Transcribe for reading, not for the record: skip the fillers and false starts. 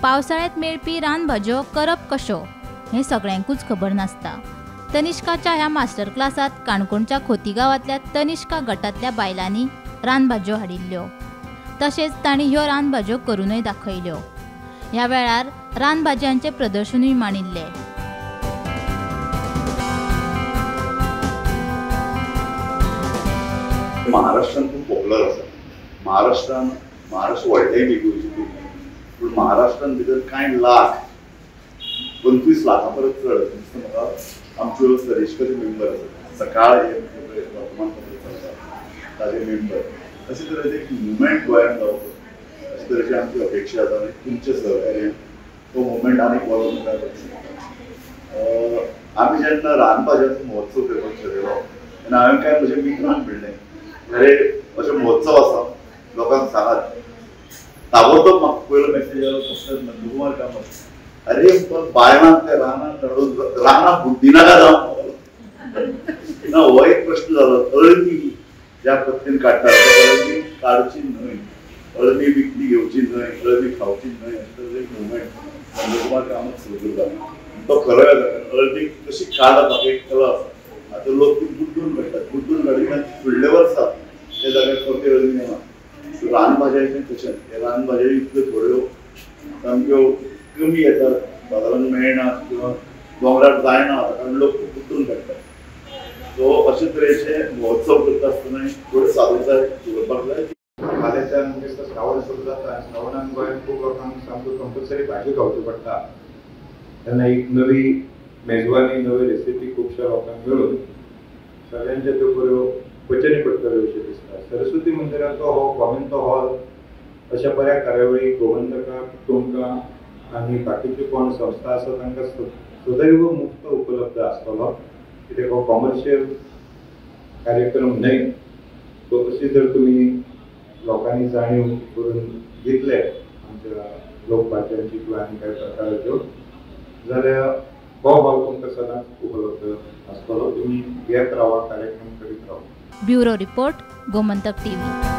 पावसाळ्यांत मेळपी रानभाज्यो करप कश्यो हें सगळ्यांकूच खबर नासता. तनिष्काच्या ह्या मास्टर क्लासांत काणकोणच्या खोतीगांवांतल्या तनिष्का गटांतल्या बायलांनी रानभाज्यो हाडिल्ल्यो, तशेंच तांणी ह्यो रानभाज्यो करूनय दाखयल्यो. ह्या वेळार रानभाजयांचें प्रदर्शनूय मांडिल्लें. महाराष्ट्रान खूब पॉप्युलर आसा. महाराष्ट्रान महाराष्ट्र व्हडलें न्ही गोंयची पूण महाराष्ट्रान भितर कांय लाख 25 लाखां परस चड दिसता म्हाका आमच्यो तनिष्काचे मेंबर आसात. सकाळ हे वर्तमानपत्र चलता ताजे मेंबर. अशे तरेचे एक मुवमेंट गोंयांत जावचो अशे तरेची आमची अपेक्षा आसा आनी तुमचे सहकार्यान तो मुवमेंट आनीक बरो मुखार वचूंक शकता. आमी जेन्ना रानभाजयांचो महोत्सव करपाक ठरयलो तेन्ना हांवें कांय म्हज्या मित्रांक म्हणलें, अरे अशे महोत्सव आसा लोकांक सांगात. ताबडतोब म्हाका पयलो मेसेज आयलो फक्त नंदकुमार कामत, अरे बायलांक त्या रानांत हाडून रानां बुड्डिनाका जावन ना. हो एक प्रश्न जालो. अळमी ज्या पद्दतीन काडटात अळमी काडची न्हय, अळमी विकती घेवची न्हय, अळमी खावची न्हय, अशें तरेचो एक मुवमेंट नंदकुमार कामत सुरू करता. तो खरो जाता. अळमी कशी काडप म्हाका एक कला आसा. आतां लोक ती बुड्डून काडटात, बुड्डून काडिल्ल्यान फुडले वर्सा त्या जाग्यार परती अळमी येना. रानभाजयांचें तशेंच, हे रानभाजयो इतल्यो थोड्यो सामक्यो कमी येतात, बाजारांत मेळना किंवा दोंगरार जायना आतां, कारण लोक बुड्डून काडटात. सो अशे तरेचे महोत्सव करता आसतना थोड्यो सादूरताय दवरपाक जाय. फाल्यांच्यान म्हणजे श्रावण सुरू जाता आनी श्रावणान गोंयांत खूब लोकांक सामक्यो कंपल्सरी भाजी खावची पडटा. तेन्ना एक नवी मेजवानी, नवी रेसिपी खुबश्या लोकांक मेळून सगळ्यांच्या त्यो बऱ्यो पचनी पडटल्यो अशें दिसता. सरस्वती मंदिराचो हो गोमंत हॉल अशा बऱ्या कार्यावळी गोमंतकाक, तुमकां आनी बाकीच्यो कोण संस्था आसा तांकां सदैव मुक्त उपलब्ध आसतलो. कित्याक हो कॉमर्शियल कार्यक्रम न्हय. सो अशी जर तुमी लोकांनी जाणीव करून घेतले आमच्या लोकभाज्यांची किंवा आनी कांय प्रकाराच्यो जाल्यार हो हॉल तुमकां सदांच उपलब्ध आसतलो. तुमी घेत रावा, कार्यक्रम करीत रावा. Bureau report, Gomantak TV.